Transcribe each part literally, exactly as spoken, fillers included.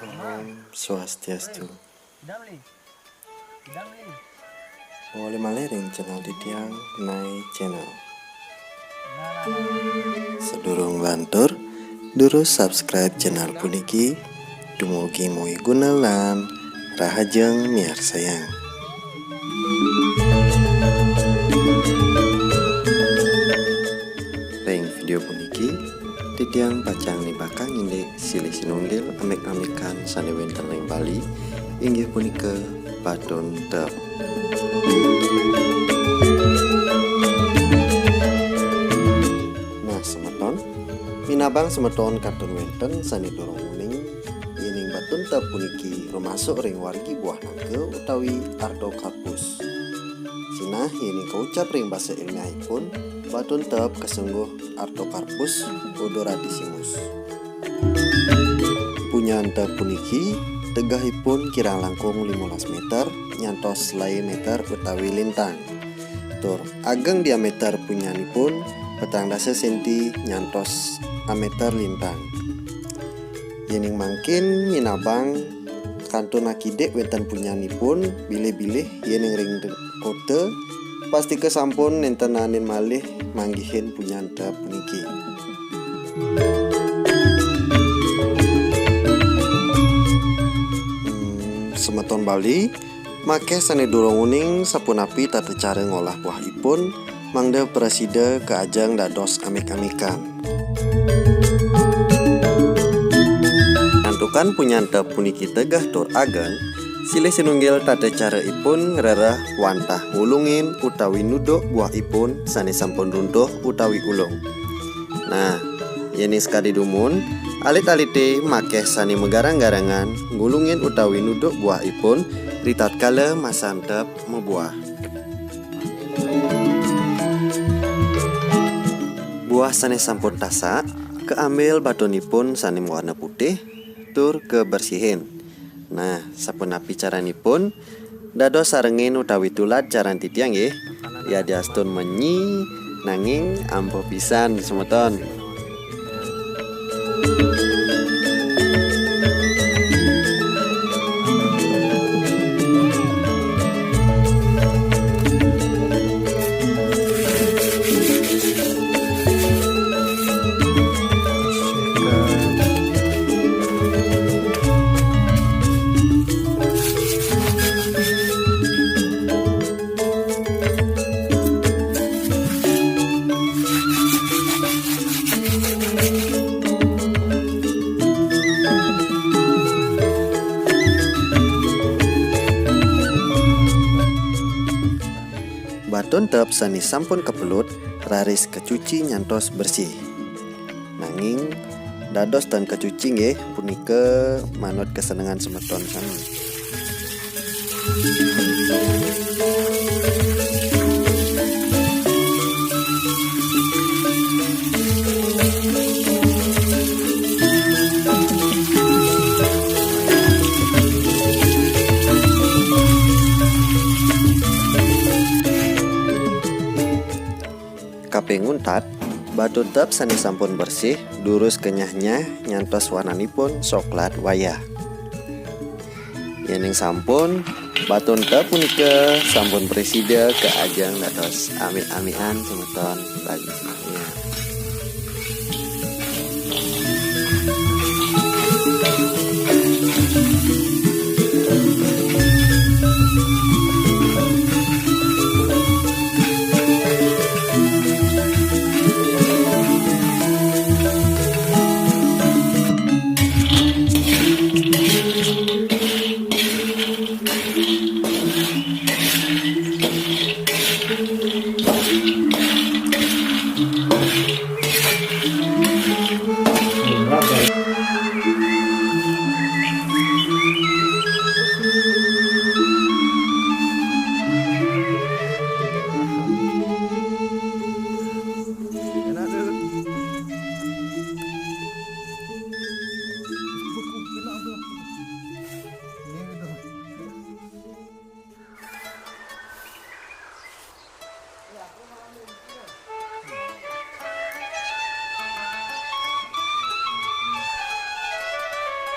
Om Swastiastu. Malih malih ring channel titiang, Nai Channel. Sadurung lantur, durus subscribe channel puniki, dumugi muih guna lan rahajeng miarsayang. Ring video puniki, titiang pacang nibakang indik silih sinunggil amik-amikan sane wenten ring Bali, inggih punika batun tep. Nah, semeton, minabang semeton kantun wenten sane durung uning, yening batun tep puniki rumasuk ring wargi buah nangka utawi Artocarpus. Sinah yening kaucap ring basa ilmiahipun, batun tep kasengguh Artocarpus odoratissimus. Punyan tep puniki tegehipun kirang langkung limolas meter nyantos selae meter utawi lintang. Tur ageng diameter punyanipun petang dasa senti nyantos ameter lintang. Yening mangkin minabang kantun akidik wenten punyanipun bilih-bilih yening ring de-, kota, pastika sampun nentenanin malih manggihin punyan tep puniki. Hmm, semeton Bali, makeh sane durung uning sapunapi tata cara ngolah buahipun, mangda prasida kaajeng dados amik-amikan. Santukan punyan tep puniki tegeh tur ageng, silih sinunggil tata caraipun ngrereh wantah ngulungin utawi nuduk buahipun sane sampun runtuh utawi ulung. Nah, yening sakadi dumun, alit-alite makeh sane magarang-garangan ngulungin utawi nuduk buahipun ritatkala masan tep mabuah. Buah sane sampun tasak, kaambil batunipun sane mawarna putih, tur kabersihin. Nah, sapunapi caranipun? Dados sarengin utawi tulad caran titiang nggih. Yadiastun menyi, nanging ampuh pisan semeton. Batun tep sane sampun kapelut raris kacuci nyantos bersih. Nanging dados tan kacuci nggih, punika manut kasenengan semeton sami. Kaping untat, batun tep sane sampun bersih, durus kenyah-nyah nyantos warnanipun soklat wayah. Yening sampun, batun tep punika sampun prasida kaajeng dados amik-amikan semeton Bali.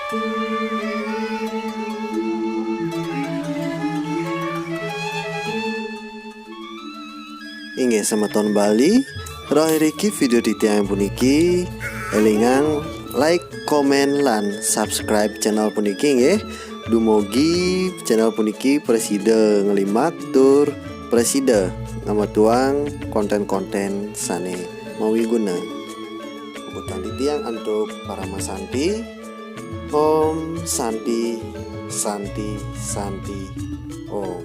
Inggih, semeton Bali, roh iriki video titiang puniki, elingang like, komen, lan subscribe channel puniki nggih. Dumugi channel puniki prasida nglimbak tur prasida ngametuang konten-konten sane mawiguna. Puputang titiang antuk paramasanti. Om Santi, Santi, Santi, Om.